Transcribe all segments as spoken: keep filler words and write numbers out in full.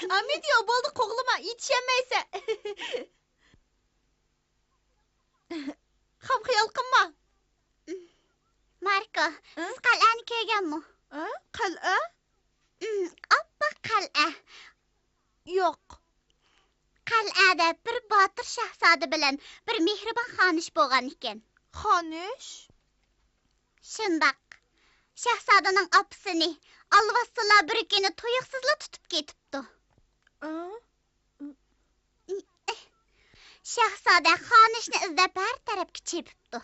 ئامىدىيو، بولدى، قوغلىما، يېتىشەلمەيسەن. خام خىيال قىلما. ماركو، ھە؟ سىز قەلئەنى كۆرگەنمۇ؟ ھە؟ قەلئە؟ ئاپئاق قەلئە. ياق. قەلئەدە بىر باتۇر شاھزادە بىلەن بىر مېھرىبان خانىش بولغان ئىكەن. خانىش؟ شۇنداق. شاھزادىنىڭ ئاپىسىنى ئالۋاستىلار بىر كۈنى تۇيۇقسىزلا تۇتۇپ كېتىپتۇ. ئە؟ شاھزادە خانىشنى ئىزدەپ ھەر تەرەپكە چېپىپتۇ.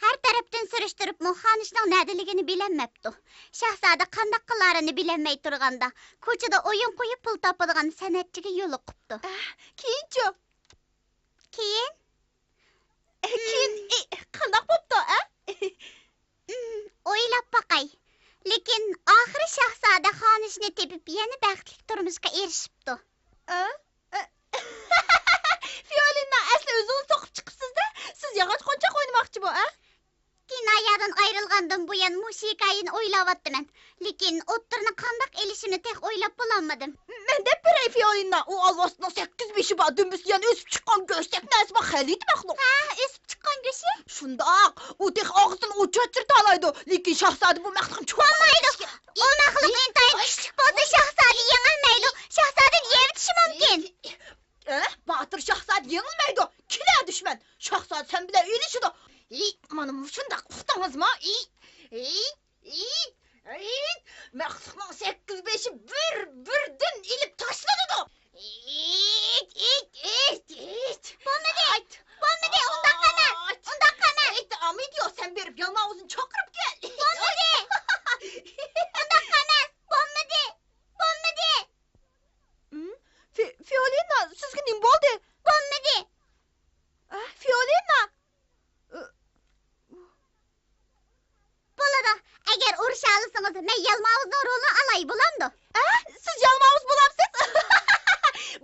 ھەر تەرەپتىن سۈرۈشتۈرۈپمۇ خانىشنىڭ نەدىلىكىنى بىلەلمەپتۇ. شاھزادە قانداق قىلارىنى بىلەلمەي تۇرغاندا، كوچىدا ئويۇن قويۇپ پۇل تاپىدىغان سەنئەتچىگە يولۇقۇپتۇ. ئە، كېيىنچۇ؟ كېيىن؟ ئە، كېيىن، ئى، قانداق بوپتۇ، ئە؟ ئويلاپ باقاي. لېكىن ئاخىرى شاھزادە خانىشنى تېپىپ، يەنە بەختلىك تۇرمۇشقا ئېرىشىپتۇ. ئە؟ ئە، فىئولىنا، ئەسلى ئۆزىڭىز توقۇپ چىقىپسىز-دە. سىز ياغاچ قونچاق ئوينىماقچىمۇ، ئە؟ كىنايەدىن ئايرىلغاندىن بۇيان مۇشۇ ھېكايىنى ئويلاۋاتىمەن. لېكىن ئوتتۇرىنى قانداق ئېلىشىمنى تېخى ئويلاپ بولالمىدىم. مەن دەپ بېرەي، فىئولىنا، ئۇ ئالۋاستىنىڭ سەككىز بېشى بار، دۈمبىسى يەنە ئۆسۈپ چىققان گۆشتەك نەرسە بار، خەلىتە مەخلۇق. ھە، ئۆسۈپ چىققان گۆشى؟ شۇنداق، ئۇ تېخى ئاغزىدىن ئوت چاچرىتالايدۇ، لېكىن شاھزادە بۇ مەخلۇقنى چۇۋالمايدۇ. بولمايدۇ. ئۇ مەخلۇق ئىنتايىن كۈچلۈك بولسا، شاھزادە يېڭەلمەيدۇ. شاھزادىنى يەۋېتىشى مۇمكىن. ئە، باتۇر شاھزادە يېڭىلمەيدۇ. كېلە، دۈشمەن. شاھزادە سەن بىلەن ئېلىشىدۇ. ئى، مانا مۇشۇنداق ئۇقتىڭىزمۇ؟ ئى، ئى، ئى، ئى، مەخلۇقنىڭ سەككىز بېشى بىر-بىردىن ئېلىپ تاشلىنىدۇ. ئىت، ئىت، ئىت، ئىت. بولمىدى، ئايت. بولمىدى، ئۇنداق ئەمەس، ئايت. ئۇنداق ئەمەس. ئايت، ئامىدىيو، سەن بېرىپ يالماۋۇزنى چاقىرىپ كەل. بولمىدى. ئۇنداق ئەمەس، بولمىدى، بولمىدى. ھىم؟ فى-، فىئولىنا، سىزگە نېمە بولدى؟ بولمىدى. ئە، فىئولىنا. ئۇ، بولىدۇ. ئەگەر ئۇرۇشالىسىڭىز، مەن يالماۋۇزنىڭ رولىنى ئالاي، بولامدۇ؟ ئە، سىز يالماۋۇز بولامسىز؟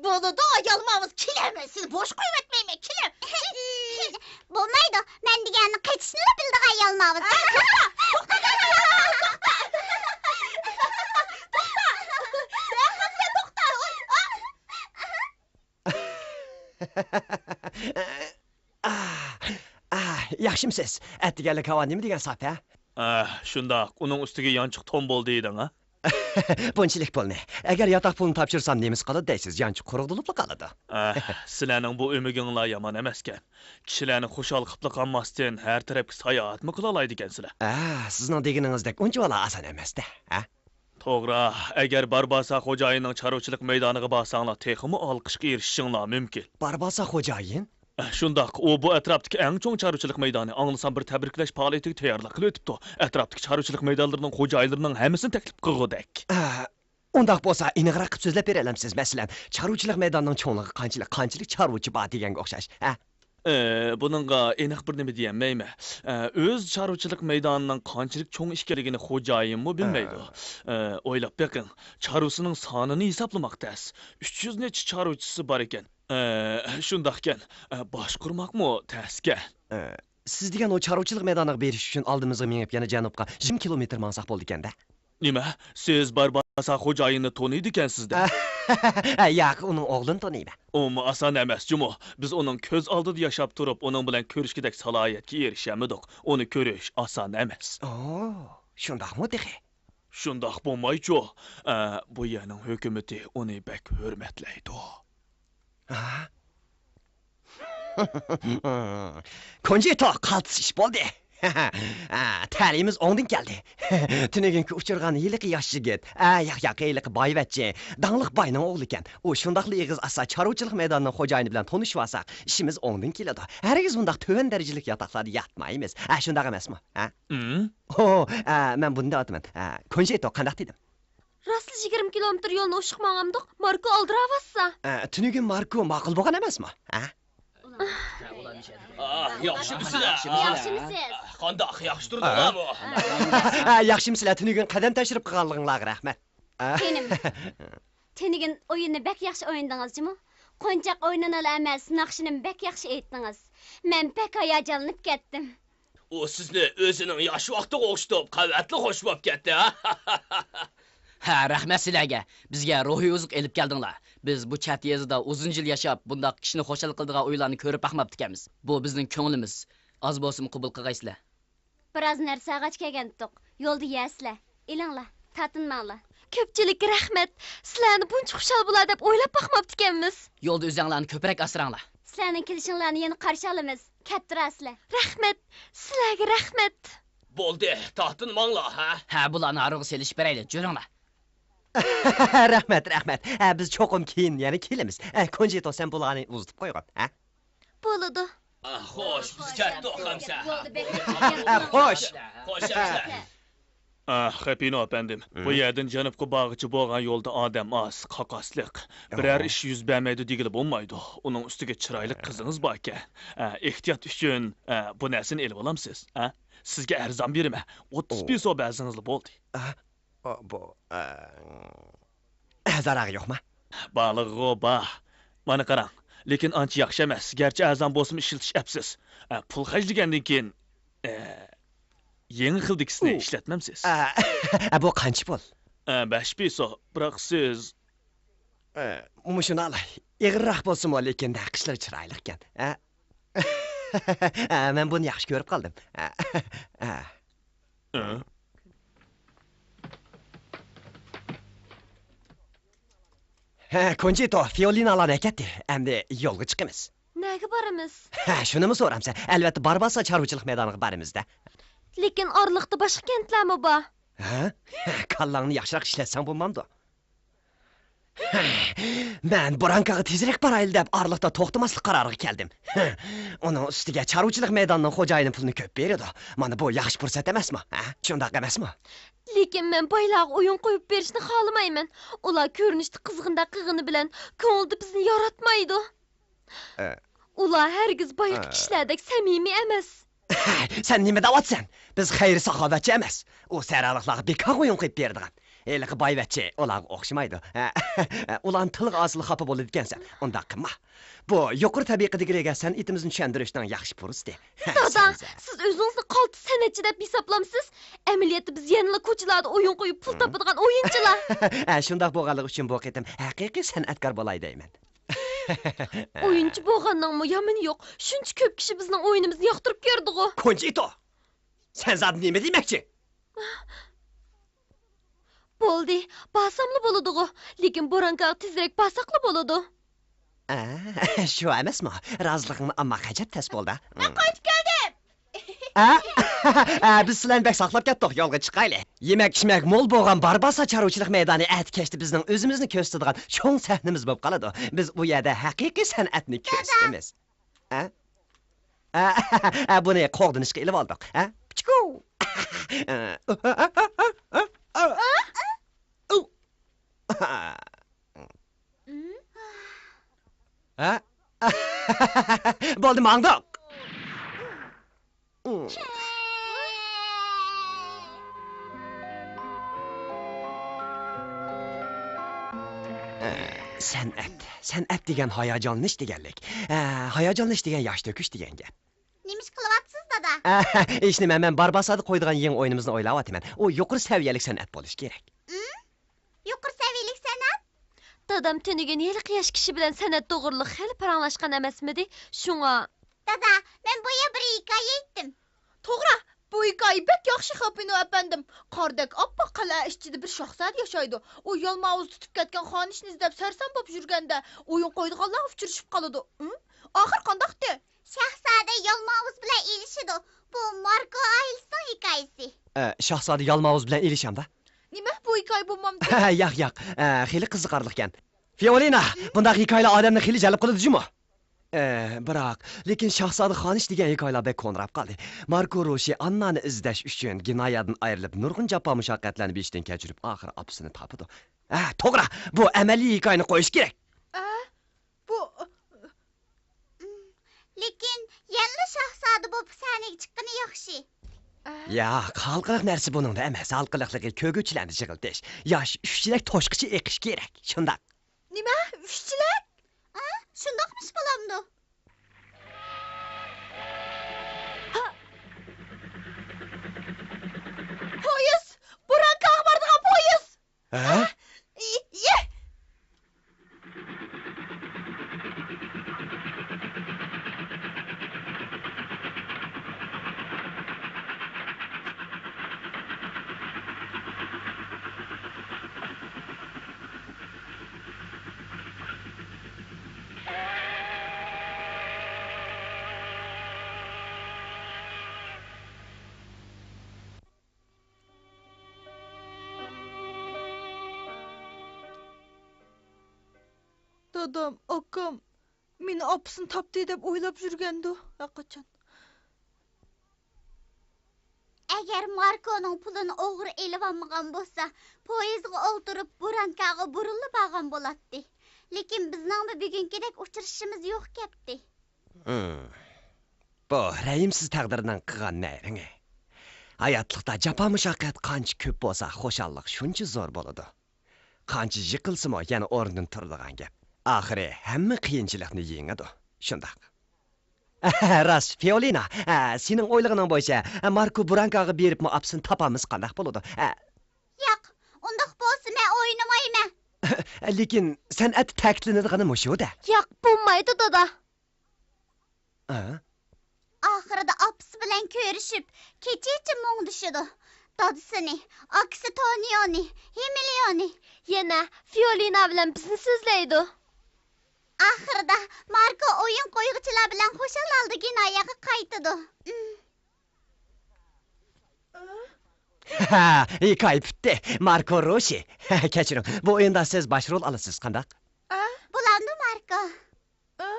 بولىدۇ، يالماۋۇز، كېلەمەن، سىزنى بوش قويۇۋەتمەيمەن، كېلەڭ. بولمايدۇ، مەن دېگەننى قېچىشنىلا بىلىدىغان يالماۋۇز. ئە، توختا، توختا، توختا، توختا. توختا، توختا، توختا. ئاھ، ئاھ، ياخشىمسىز؟ ئەتىگەنلىك ھاۋا نېمە دېگەن ساپ، ھە؟ ئاھ، شۇنداق، ئۇنىڭ ئۈستىگە يانچۇق توم بولدى دېدىڭ، ھە؟ بۇنچىلىك پۇلنى. ئەگەر ياتاق پۇلىنى تاپشۇرسام، نېمىسى قالىدۇ دەيسىز؟ يانچۇق قۇرۇقلىنىپلا قالىدۇ. ئاھ، سىلەرنىڭ بۇ ئۈمىدىڭلار يامان ئەمەسكەن. كىشىلەرنى خۇشال قىپلا قالماستىن، ھەر تەرەپكە ساياھەتمۇ قىلالايدىكەنسىلەر. ئاھ، سىزنىڭ دېگىنىڭىزدەك ئۇنچىۋالا ئاسان ئەمەس-دە، ھە؟ توغرا، ئەگەر بارباسا خوجايىننىڭ چارۋىچىلىق مەيدانىغا بارساڭلار، تېخىمۇ ئالقىشقا ئېرىشىشىڭلار مۇمكىن. بارباسا خوجايىن؟ ئە، شۇنداق، ئۇ بۇ ئەتراپتىكى ئەڭ چوڭ چارۋىچىلىق مەيدانى، ئاڭلىسام بىر تەبرىكلەش پائالىيىتىگە تەييارلىق قىلىۋېتىپتۇ. ئەتراپتىكى چارۋىچىلىق مەيدانلىرىنىڭ خوجايىنلىرىنىڭ ھەممىسىنى تەكلىپ قىلغۇدەك. ئە، ئۇنداق بولسا ئېنىقراق قىلىپ سۆزلەپ بېرەلەمسىز؟ مەسىلەن، چارۋىچىلىق مەيدانىنىڭ چوڭلۇقى قانچىلىك، قانچىلىك چارۋىچى بار دېگەنگە ئوخشاش، ھە؟ ئى، بۇنىڭغا ئېنىق بىر نېمە دېيەلمەيمەن. ئى، ئۆز چارۋىچىلىق مەيدانىنىڭ قانچىلىك چوڭ ئىكەنلىكىنى خوجايىنمۇ بىلمەيدۇ. ئى، ئويلاپ بېقىڭ، چارۋىسىنىڭ سانىنى ھېسابلىماق تەس. ئۈچ يۈز نەچچە چارۋىچىسى بار ئىكەن. ئى، شۇنداقكەن، ئى، باشقۇرماقمۇ تەسكەن. ئى، سىز دېگەن ئۇ چارۋىچىلىق مەيدانىغا بېرىش ئۈچۈن ئالدىمىزغا مېڭىپ، يەنە جەنۇبقا يىگىرمە كىلومېتىر ماڭساق بولىدىكەن-دە. نېمە؟ سىز بارباسا خوجايىننى تونۇيدىكەنسىز-دە؟ ياق، ئۇنىڭ ئوغلىنى تونۇيمەن. ئۇمۇ ئاسان ئەمەس جۇمۇ. بىز ئۇنىڭ كۆز ئالدىدا ياشاپ تۇرۇپ، ئۇنىڭ بىلەن كۆرۈشكۈدەك سالاھىيەتكە ئېرىشەلمىدۇق. ئۇنى كۆرۈش ئاسان ئەمەس. ئو، شۇنداقمۇ تېخى؟ شۇنداق بولمايچۇ؟ ئە، بۇ يەرنىڭ ھۆكۈمىتى ئۇنى بەك ھۆرمەتلەيدۇ. ھە؟ كونجىتو، قالتىس ئىش بولدى. ھە، تەلىيىمىز ئوڭدىن كەلدى. تۈنۈگۈنكى ئۇچرىغان ھېلىقى ياش يىگىت، ئە، ياق، ياق، ھېلىقى بايۋەچچە، داڭلىق باينىڭ ئوغلىكەن. ئۇ شۇنداقلا ئېغىز ئاچسا، چارۋىچىلىق مەيدانىنىڭ خوجايىنى بىلەن تونۇشۇۋالساق، ئىشىمىز ئوڭدىن كېلىدۇ. ھەرگىز بۇنداق تۆۋەن دەرىجىلىك ياتاقلاردا ياتمايمىز. ھە، شۇنداق ئەمەسمۇ؟ ھە؟ ھە؟ ھو، ئە، مەن بۇنى دەۋاتىمەن. ئە، كونجىتو، قانداق دېدىم؟ راستلا يىگىرمە كىلومېتىر يولنى ئوشۇق ماڭامدۇق، ماركو ئالدىراۋاتسا. ئە، تۈنۈگۈن ماركو ماقۇل بولغان ئەمەسمۇ؟ ھە؟ ئاھ، ياخشىمۇسىلەر؟ ياخشىمۇسىز؟ قانداق، ياخشى تۇردۇڭلارمۇ؟ ھە، ياخشىمۇسىلەر؟ تۈنۈگۈن قەدەم تەشرىپ قىلغانلىقىڭلارغا رەھمەت. ئە. خېنىم، تۈنۈگۈن ئويۇننى بەك ياخشى ئوينىدىڭىز جۇمۇ. قونچاق ئويۇنىنىلا ئەمەس، ناخشىنىمۇ بەك ياخشى ئېيتتىڭىز. مەن بەك ھاياجانلىنىپ كەتتىم. ئۇ سىزنى ئۆزىنىڭ ياش ۋاقتىغا ئوخشىتىپ، قەۋەتلا خوش بوپ كەتتى، ھە؟ ھە، رەھمەت سىلەرگە. بىزگە روھىي ئوزۇق ئېلىپ كەلدىڭلار. بىز بۇ چەت يېزىدا ئۇزۇن يىل ياشاپ، بۇنداق كىشىنى خۇشال قىلىدىغان ئۆيلەرنى كۆرۈپ باقماپتىكەنمىز. بۇ بىزنىڭ كۆڭلىمىز. ئاز بولسىمۇ قوبۇل قىلغايسىلەر. بىراز نەرسە ئالغاچ كەلگەنتۇق. يولدا يەرسىلەر. ئېلىڭلار، تارتىنماڭلار. كۆپچىلىككە رەھمەت. سىلەرنى بۇنچە خۇشال بولار دەپ ئويلاپ باقماپتىكەنمىز. يولدا ئۆزۈڭلارنى كۆپرەك ئاسراڭلار. سىلەرنىڭ كېلىشىڭلارنى يەنە قارشى ئالىمىز. كەپ تۇرارسىلەر. رەھمەت. سىلەرگە رەھمەت. بولدى، تارتىنماڭلار، ھە؟ ھە، بۇلارنى ھارۋىغا سېلىشىپ بېرەيلى، جۈرۈڭلار. رەھمەت، رەھمەت. ھە، بىز چوقۇم كېيىن يەنە كېلىمىز. ھە، كونجىتو، سەن بۇلارنى ئۇزىتىپ قويغىن، ھە؟ بولىدۇ. ئاھ، خوش، بىز كەتتۇق، خەمسە. يولدا بەك ئەپ كەتكەن. خوش. خوش، خەمسە. ئاھ، خېپىنو ئەپەندىم، بۇ يەردىن جەنۇبقا بارغۇچە بولغان يولدا ئادەم ئاز، قاقاسلىق. بىرەر ئىش يۈز بەرمەيدۇ دېگىلى بولمايدۇ. ئۇنىڭ ئۈستىگە چىرايلىق قىزىڭىز باركەن. ئاھ، ئېھتىيات ئۈچۈن، ئاھ، بۇ نەرسىنى ئېلىۋالامسىز؟ ئاھ، سىزگە ئەرزان بېرىمەن. ئوتتۇز پېسو بەرسىڭىزلا بولدى. ئاھ. ئا، بۇ، ئە، زاراغى يوقما؟ بارلىقىغۇ بار. مانا قاراڭ. لېكىن ئانچە ياخشى ئەمەس. گەرچە ئەرزان بولسىمۇ ئىشلىتىش ئەپسىز. ئە، پۇل خەجلىگەندىن كېيىن، ئە، يېڭى خىلدىكىسىنى ئىشلەتمەمسىز؟ ئە، ئە، بۇ قانچە پۇل؟ ئە، بەش پېسو. بىراق سىز ئە، مۇشۇنى ئالاي. ئېغىرراق بولسىمۇ، لېكىن ھەققىچىلىرى چىرايلىقكەن. ئە؟ ئە، مەن بۇنى ياخشى كۆرۈپ قالدىم. ئە، ئە. ھە، كونجىتو، فىئولىنالار ئەكەتتى. ئەمدى يولغا چىقىمىز. نەگە بارىمىز؟ ھە، شۇنىمۇ سورامسەن؟ ئەلۋەتتە، بارباسا چارۋىچىلىق مەيدانىغا بارىمىز-دە. لېكىن ئارىلىقتا باشقا كەنتلەرمۇ بار. ھە؟ كاللاڭنى ياخشىراق ئىشلەتسەڭ بولمامدۇ؟ مەن بۇرانكاغا تېزرەك بارايلى دەپ، ئارىلىقتا توختىماسلىق قارارىغا كەلدىم. ئۇنىڭ ئۈستىگە چارۋىچىلىق مەيدانىنىڭ خوجايىنى پۇلنى كۆپ بېرىدۇ. مانا بۇ ياخشى پۇرسەت ئەمەسمۇ؟ ھە؟ شۇنداق ئەمەسمۇ؟ لېكىن مەن بايلارغا ئويۇن قويۇپ بېرىشنى خالىمايمەن. ئۇلار كۆرۈنۈشتە قىزغىندەك قىلغىنى بىلەن، كۆڭلىدە بىزنى ياراتمايدۇ. ئە. ئۇلار ھەرگىز بايىقى ئە. كىشىلەردەك سەمىمىي ئەمەس. سەن نېمە دەۋاتىسەن؟ بىز خەير-ساخاۋەتچى ئەمەس. ئۇ سەھرالىقلارغا بىكارغا ئويۇن قويۇپ بېرىدىغان. ھېلىقى بايۋەچچە ئۇلارغا ئوخشىمايدۇ. ئۇلارنى تىلغا ئالسىلا خاپا بولىدىكەنسەن. ئۇنداق قىلما. بۇ يۇقىرى تەبىقىدىكىلەرگە سەنئىتىمىزنى چۈشەندۈرۈشنىڭ ياخشى پۇرسىتى. دادا، سىز ئۆزىڭىزنى قالتىس سەنئەتچى دەپ ھېسابلامسىز؟ ئەمەلىيەتتە بىز يەنىلا كوچىلاردا ئويۇن قويۇپ پۇل تاپىدىغان ئويۇنچىلار. ھە، شۇنداق بولغانلىقى ئۈچۈن بۇ قېتىم ھەقىقىي سەنئەتكار بولاي دەيمەن. ئويۇنچى بولغاننىڭمۇ يامىنى يوق. شۇنچە كۆپ كىشى بىزنىڭ ئويۇنىمىزنى ياقتۇرۇپ كۆردىغۇ. كونجىتو! سەن زادى نېمە دېمەكچى؟ بولدى، بارساملا بولىدىغۇ. لېكىن بۇرانكاغا تېزرەك بارساقلا بولىدۇ. ئە، شۇ ئەمەسمۇ؟ رازىلىقىڭنى ئالماق ئەجەب تەس بولدى. مەن قايتىپ كەلدىم. ئە؟ ئە، بىز سىلەرنى بەك ساقلاپ كەتتۇق، يولغا چىقايلى. يېمەك-ئىچمەك مول بولغان بارباسا چارۋىچىلىق مەيدانى ئەتە كەچتە بىزنىڭ ئۆزىمىزنى كۆرسىتىدىغان چوڭ سەھنىمىز بولۇپ قالىدۇ. بىز ئۇ يەردە ھەقىقىي سەنئەتنى كۆرسىتىمىز. ئە؟ ئە، ئە، بۇنى قوغدىنىشقا ئېلىۋالدۇق. ئە؟ پىچكو! ھە؟ بولدى، ماڭدۇق. سەنئەت، سەنئەت دېگەن ھاياجانلىنىش دېگەنلىك. ھە، ھاياجانلىنىش دېگەن ياش تۆكۈش دېگەن گەپ. نېمە ئىش قىلىۋاتىسىز، دادا؟ ھېچنېمە، مەن بارباسادا قويىدىغان يېڭى ئويۇنىمىزنى ئويلاۋاتىمەن. ئۇ يۇقىرى سەۋىيەلىك سەنئەت بولۇشى كېرەك. ئىم؟ يۇقىرى سەۋىيەلىك سەنئەت؟ دادام تۈنۈگۈن ھېلىقى ياش كىشى بىلەن سەنئەت توغرۇلۇق خېلى پاراڭلاشقان ئەمەسمىدى؟ شۇڭا. دادا، مەن بۇ يەر بىر ھېكايە ئېيتتىم. توغرا، بۇ ھېكايە بەك ياخشى، خېپىنو ئەپەندىم. قاردەك ئاپئاق قەلئە ئىچىدە بىر شاھزادە ياشايدۇ. ئۇ يالماۋۇز تۇتۇپ كەتكەن خانىشنى ئىزدەپ سەرسان بولۇپ يۈرگەندە، ئويۇن قويىدىغانلارغا ئۇچرىشىپ قالىدۇ. ئىم؟ ئاخىر قانداقتى؟ شاھزادە يالماۋۇز بىلەن ئېلىشىدۇ. بۇ ماركو ئائىلىسىنىڭ ھېكايىسى. ئە، شاھزادە يالماۋۇز بىلەن ئېلىشامدا؟ نېمە، بۇ ھېكايە بولمامدۇ؟ ياق، ياق. ئە، خېلى قىزىقارلىقكەن. فىئولىنا، بۇنداق ھېكايىلەر ئادەمنى خېلى جەلپ قىلىدۇ جۇمۇ. ئە، بىراق، لېكىن شاھزادە خانىش دېگەن ھېكايىلەر بەك كونىراپ قالدى. ماركو روشى ئاننانى ئىزدەش ئۈچۈن گېنايادىن ئايرىلىپ، نۇرغۇن جاپا-مۇشەققەتلەرنى بېشىدىن كەچۈرۈپ، ئاخىرى ئاپىسىنى تاپىدۇ. ھە، توغرا، بۇ ئەمەلىي ھېكايىنى قويۇش كېرەك. ئە، بۇ، لېكىن يەنىلا شاھزادە بولۇپ سەھنىگە چىققىنى ياخشى. ياق، ھالقىلىق نەرسە بۇنىڭدا ئەمەس، ھالقىلىقلىقى كۆرگۈچىلەرنى يىغلىتىش، ياش ئۈشچىلەك توشقىچە ئېقىش كېرەك، شۇنداق. نېمە؟ ئۈشچىلەك؟ ئە، شۇنداقمۇ ئىش بولامدۇ؟ ھا! دادام، ئاكام مېنى ئاپىسىنى تاپتى دەپ ئويلاپ يۈرگەندۇ ھەرقاچان. ئەگەر ماركونىڭ پۇلىنى ئوغرى ئېلىۋالمىغان بولسا، پويىزغا ئولتۇرۇپ، بۇرانكاغا بۇرۇللا بارغان بولاتتى. لېكىن بىزنىڭمۇ بۈگۈنكىدەك ئۇچرىشىشىمىز يوق كەپتى. ھىم. بۇ رەھىمسىز تەقدىرنىڭ قىلغان نەيرىڭى. ھاياتلىقتا جاپا-مۇشەققەت قانچە كۆپ بولسا، خۇشاللىق شۇنچە زور بولىدۇ. قانچە يىقىلسىمۇ، يەنە ئورنىدىن تۇرىدىغان گەپ. ئاخىرى ھەممە قىيىنچىلىقنى يېڭىدۇ. شۇنداق. راست، فىئولىنا، سېنىڭ ئويلىغىنىڭ بويىچە، ماركو بۇرانكاغا بېرىپمۇ ئاپىسىنى تاپالمىسا قانداق بولىدۇ؟ ياق، ئۇنداق بولسا مەن ئوينىمايمەن. لېكىن سەنئەتتە تەكىتلىنىدىغىنى مۇشۇ-دە. ياق، بولمايدۇ، دادا. ھە؟ ئاخىرىدا ئاپىسى بىلەن كۆرۈشۈپ، كېچىچە مۇڭدىشىدۇ. دادىسىنى، ئاكىسى تونىيونى، ھېمىليونى. يەنە فىئولىنا بىلەن بىزنى سۆزلەيدۇ. ئاخىرىدا ماركو ئويۇن قويغۇچىلار بىلەن خۇشال ھالدا گېناياغا قايتىدۇ. ئىم. ھە، ھېكايە پۈتتى. ماركو روشى. كەچۈرۈڭ، بۇ ئويۇندا سىز باش رول ئالىسىز، قانداق؟ بولامدۇ، ماركو؟ ئە،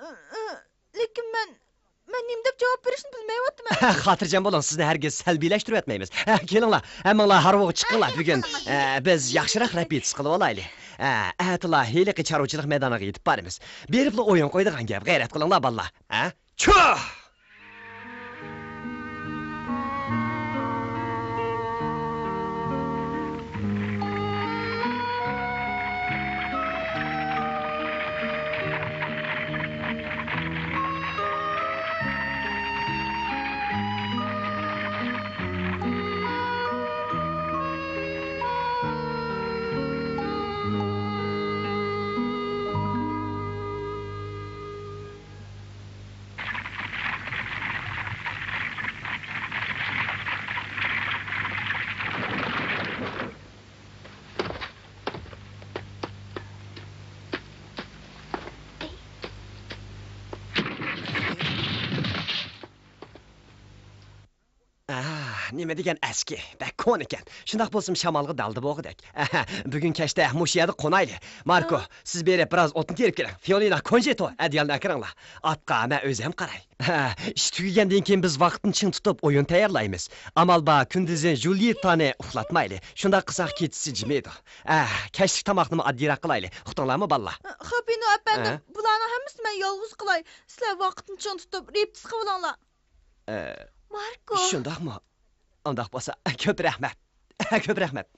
ئە، ئە، لېكىن مەن، مەن نېمە دەپ جاۋاب بېرىشنى بىلمەيۋاتىمەن. خاتىرجەم بولۇڭ، سىزنى ھەرگىز سەلبىيلەشتۈرۈۋەتمەيمىز. ھە، كېلىڭلار، ھەممىڭلار ھارۋىغا چىقىڭلار. بۈگۈن، ئە، بىز ياخشىراق رېپېتىتسىيە قىلىۋالايلى. ئە، ئەتىلا ھېلىقى چارۋىچىلىق مەيدانىغا يېتىپ بارىمىز. بېرىپلا ئويۇن قويىدىغان گەپ، غەيرەت قىلىڭلار، بالىلار. ھە؟ چۇھ! ئاھ، نېمە دېگەن ئەسكى، بەك كونىكەن. شۇنداق بولسىمۇ شامالغا دالدا بولغۇدەك. ئەھە، بۈگۈن كەچتە مۇشۇ يەردە قونايلى. ماركو، سىز بېرىپ بىراز ئوتۇن تېرىپ كېلىڭ. فىئولىنا، كونژېتو، ئەدىيالنى ئەكىرىڭلار. ئاتقا مەن ئۆزۈم قاراي. ھە، ئىش تۈگىگەندىن كېيىن بىز ۋاقىتنى چىڭ تۇتۇپ ئويۇن تەييارلايمىز. ئامال بار، كۈندۈزى جۇليېتتانى ئۇخلاتمايلى. شۇنداق قىلساق كېچىسى جىمىيدۇ. ئە، كەچلىك تاماقنىمۇ ئاددىيراق قىلايلى. ئۇقتۇڭلارمۇ، بالىلار؟ خاپىنو ئەپەندىم، ھە؟ بۇلارنىڭ ھەممىسىنى مەن يالغۇز قىلاي. سىلەر ۋاقىتنى چىڭ تۇتۇپ رېپېتىتسىيە قىلىۋېلىڭلار. ئە، ماركو. شۇنداقمۇ؟ ئۇنداق بولسا، كۆپ رەھمەت. كۆپ رەھمەت.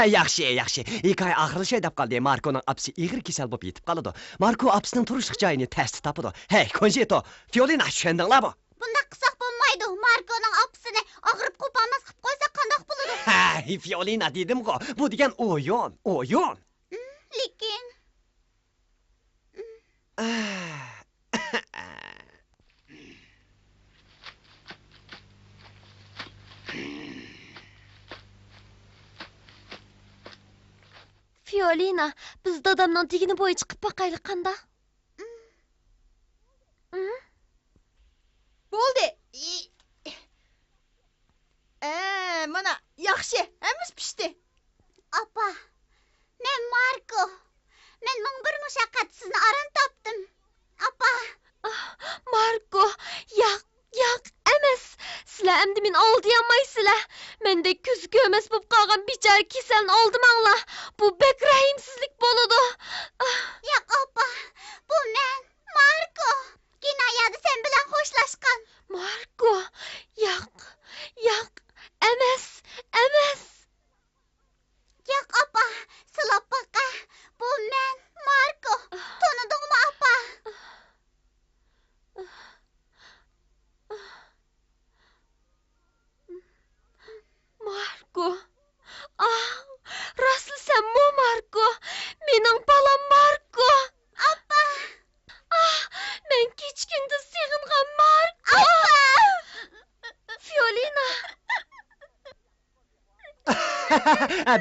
ياخشى، ياخشى. ھېكايە ئاخىرلىشاي دەپ قالدى. ماركونىڭ ئاپىسى ئېغىر كېسەل بولۇپ يېتىپ قالىدۇ. ماركو ئاپىسىنىڭ تۇرۇشلۇق جايىنى تەستە تاپىدۇ. ھەي، كونژېتو، فىئولىنا، چۈشەندىڭلارمۇ؟ بۇنداق قىلساق بولمايدۇ. ماركونىڭ ئاپىسىنى ئاغرىپ قوپالماس قىلىپ قويساق قانداق بولىدۇ؟ ھەي، فىئولىنا، دېدىمغۇ، بۇ دېگەن ئويۇن، ئويۇن. ئىم، لېكىن. فىئولىنا، بىز دادامنىڭ دېگىنى بويىچە قىلىپ باقايلى، قانداق؟ بولدى. ئە، مانا، ياخشى، ھەممىسى پىشتى. ئاپا، مەن ماركو. مەن مىڭ بىر مۇشەققەتتە سىزنى ئاران تاپتىم. ئاپا. ئاھ، ماركو، ياق، ياق، ئەمەس. سىلەر ئەمدى مېنى ئالدىيالمايسىلەر. مەندەك كۆزى كۆرمەس بولۇپ قالغان بىچارە كېسەلنى ئالدىماڭلار. بۇ بەك رەھىمسىزلىك بولىدۇ. ئاھ. ياق، ئاپا، بۇ مەن، ماركو. كىنايەدە سەن بىلەن خوشلاشقان. ماركو، ياق، ياق، ئەمەس، ئەمەس. ياق، ئاپا، سىلاپ باقە. بۇ مەن، ماركو. تونۇدۇڭمۇ، ئاپا؟ ماركو. ئاھ، راستلا سەنمۇ، ماركو؟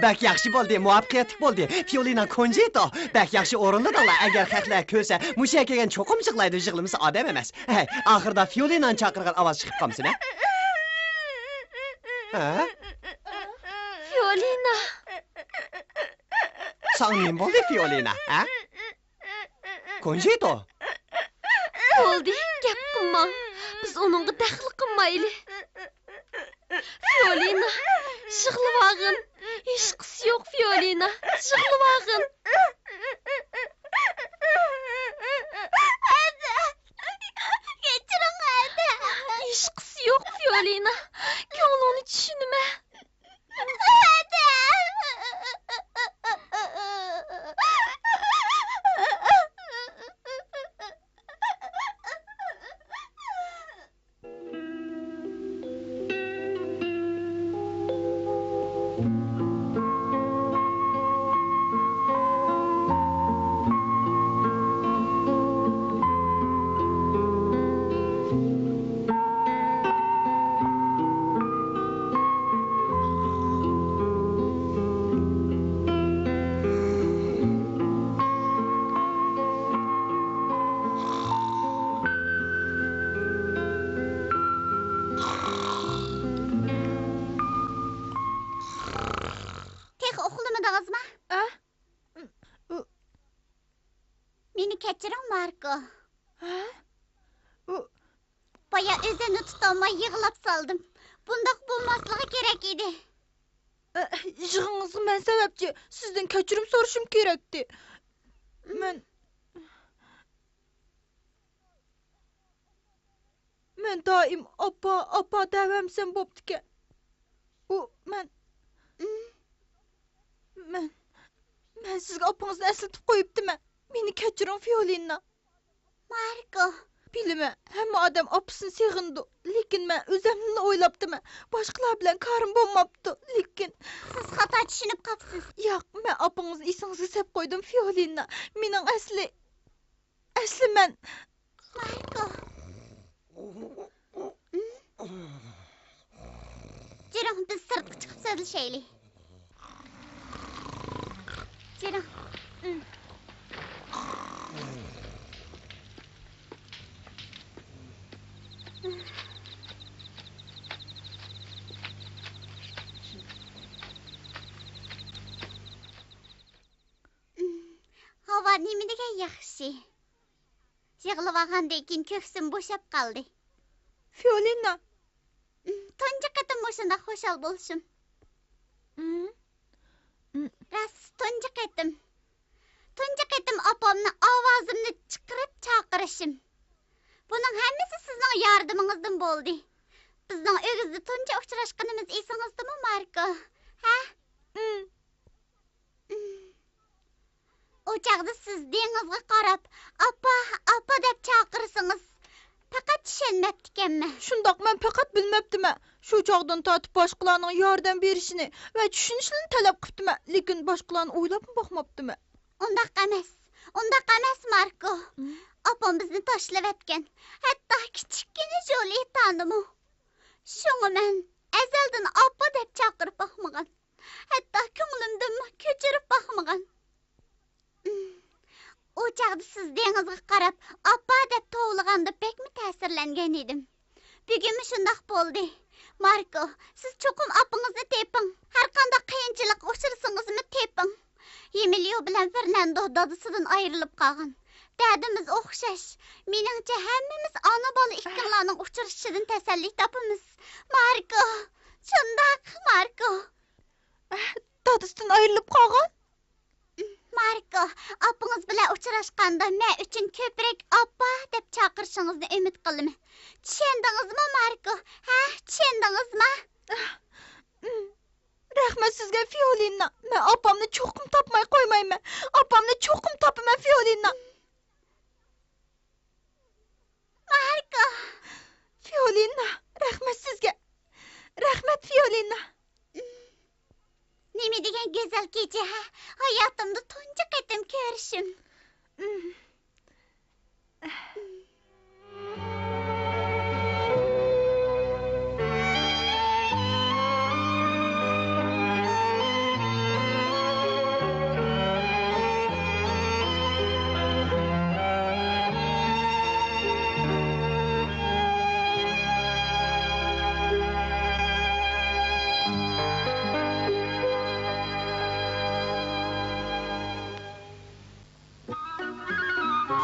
بەك ياخشى بولدى، مۇۋەپپەقىيەتلىك بولدى. فىئولىنا كونجىتو، بەك ياخشى ئورۇنلىدىڭلار. ئەگەر خەقلەر كۆرسە، مۇشۇ يەرگە كەلگەن چوقۇم يىغلايدۇ، يىغلىمىسا ئادەم ئەمەس. ھەي، ئاخىرىدا فىئولىنانى چاقىرغان ئاۋاز چىقىپ قالمىسۇن، ھە؟ ھە؟ فىئولىنا. ساڭا نېمە بولدى، فىئولىنا، ھە؟ كونجىتو! بولدى، گەپ قىلماڭ. بىز ئۇنىڭغا دەخلى قىلمايلى. فىئولىنا، يىغلىۋالغىن. ھېچقىسى يوق، فىئولىنا، يىغلىۋالغىن. ھەدە! كەچۈرۈڭ، ھەدە! ھېچقىسى يوق، فىئولىنا. كۆڭلۈڭنى چۈشىنىمەن. تېخى ئۇخلىمىدىڭىزمۇ؟ ئە؟ مېنى كەچۈرۈڭ، ماركو. ھە؟ ئۇ بايا ئۆزۈمنى تۇتالماي يىغلاپ سالدىم. بۇنداق بولماسلىقى كېرەك ئىدى. ئە، يىغىڭىزغا مەن سەۋەبچى. سىزدىن كەچۈرۈم سورىشىم كېرەكتى. مەن، مەن دائىم «ئاپا، ئاپا» دەۋەمسەم بوپتىكەن. ئۇ، مەن، مەن، مەن سىزگە ئاپىڭىزنى ئەسلىتىپ قويۇپتىمەن. مېنى كەچۈرۈڭ، فىئولىنا. ماركو. بىلىمەن، ھەممە ئادەم ئاپىسىنى سېغىنىدۇ، لېكىن مەن ئۆزۈمنىلا ئويلاپتىمەن. باشقىلار بىلەن كارىم بولماپتۇ، لېكىن. سىز خاتا چۈشىنىپ قاپسىز. ياق، مەن ئاپىڭىزنى ئېسىڭىزگە سېلىپ قويدۇم، فىئولىنا. مېنىڭ ئەسلى، ئەسلى مەن. ماركو. جۈرۈڭ، بىز سىرتقا چىقىپ سۆزلىشەيلى. جۈرۈڭ. ھاۋا نېمە دېگەن ياخشى. يىغلىۋالغاندىن كېيىن كۆكسۈم بوشاپ قالدى. فىئولىنا! تۇنجى قېتىم مۇشۇنداق خۇشال بولۇشۇم. راست، تۇنجى قېتىم. تۇنجى قېتىم ئاپامنى ئاۋازىمنى چىقىرىپ چاقىرىشىم. بۇنىڭ ھەممىسى سىزنىڭ ياردىمىڭىزدىن بولدى. بىزنىڭ ئۆگزىدە تۇنجى ئۇچراشقىنىمىز ئېسىڭىزدىمۇ، ماركو؟ ھە؟ ئۇ چاغدا سىز دېڭىزغا قاراپ، «ئاپا، ئاپا» دەپ چاقىرسىڭىز، پەقەت چۈشەنمەپتىكەنمەن. شۇنداق، مەن پەقەت بىلمەپتىمەن. شۇ چاغدىن تارتىپ باشقىلارنىڭ ياردەم بېرىشىنى ۋە چۈشىنىشىنى تەلەپ قىپتىمەن، لېكىن باشقىلارنى ئويلاپمۇ باقماپتىمەن. ئۇنداق ئەمەس، ئۇنداق ئەمەس، ماركو. ئاپام بىزنى تاشلىۋەتكەن. ھەتتا كىچىككىنە جولىيتانىمۇ. شۇڭا مەن ئەزەلدىن ئاپا دەپ چاقىرىپ باقمىغان. ھەتتا كۆڭلۈمدىنمۇ كۆچۈرۈپ باقمىغان. ئۇ چاغدا سىز دېڭىزغا قاراپ «ئاپا» دەپ توۋلىغاندا بەكمۇ تەسىرلەنگەن ئىدىم. بۈگۈنمۇ شۇنداق بولدى. ماركو، سىز چوقۇم ئاپىڭىزنى تېپىڭ. ھەرقانداق قىيىنچىلىققا ئۇچرىسىڭىزمۇ تېپىڭ. ئېمىلىيو بىلەن فېرناندو دادىسىدىن ئايرىلىپ قالغان. دەردىمىز ئوخشاش. مېنىڭچە ھەممىمىز ئانا-بالا ئىككىڭلارنىڭ ئۇچرىشىشىدىن تەسەللى تاپىمىز. ماركو! شۇنداق، ماركو! دادىسىدىن ئايرىلىپ قالغان؟ ماركو، ئاپىڭىز بىلەن ئۇچراشقاندا مەن ئۈچۈن كۆپرەك «ئاپا» دەپ چاقىرىشىڭىزنى ئۈمىد قىلىمەن. چۈشەندىڭىزمۇ، ماركو؟ ھە، چۈشەندىڭىزمۇ؟ رەھمەت سىزگە، فىئولىنا. مەن ئاپامنى چوقۇم تاپماي قويمايمەن. ئاپامنى چوقۇم تاپىمەن، فىئولىنا. ماركو! فىئولىنا، رەھمەت سىزگە. رەھمەت، فىئولىنا. نېمە دېگەن گۈزەل كېچە، ھە؟ ھاياتىمدا تۇنجى قېتىم كۆرۈشۈم.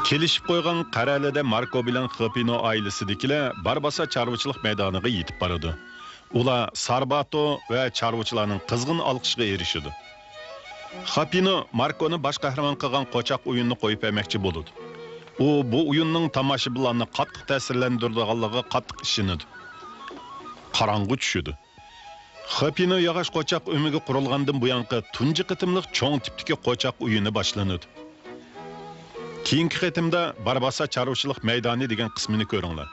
كېلىشىپ قويغان قەرەلىدە ماركو بىلەن خېپىنو ئائىلىسىدىكىلەر بارباسا چارۋىچىلىق مەيدانىغا يېتىپ بارىدۇ. ئۇلار سارباتو ۋە چارۋىچىلارنىڭ قىزغىن ئالقىشىغا ئېرىشىدۇ. خېپىنو ماركونى باش قەھرىمان قىلغان قوچاق ئويۇننى قويۇپ بەرمەكچى بولىدۇ. ئۇ بۇ ئويۇننىڭ تاماشىبىنلارنى قاتتىق تەسىرلەندۈرىدىغانلىقىغا قاتتىق ئىشىنىدۇ. قاراڭغۇ چۈشىدۇ. خېپىنو ياغاچ قوچاق ئۆمىكى قۇرۇلغاندىن بۇيانقى تۇنجى قېتىملىق چوڭ تىپتىكى قوچاق ئويۇنى باشلىنىدۇ. كېيىنكى قېتىمدا بارباسا چارۋىچىلىق مەيدانى دېگەن قىسمىنى كۆرۈڭلار.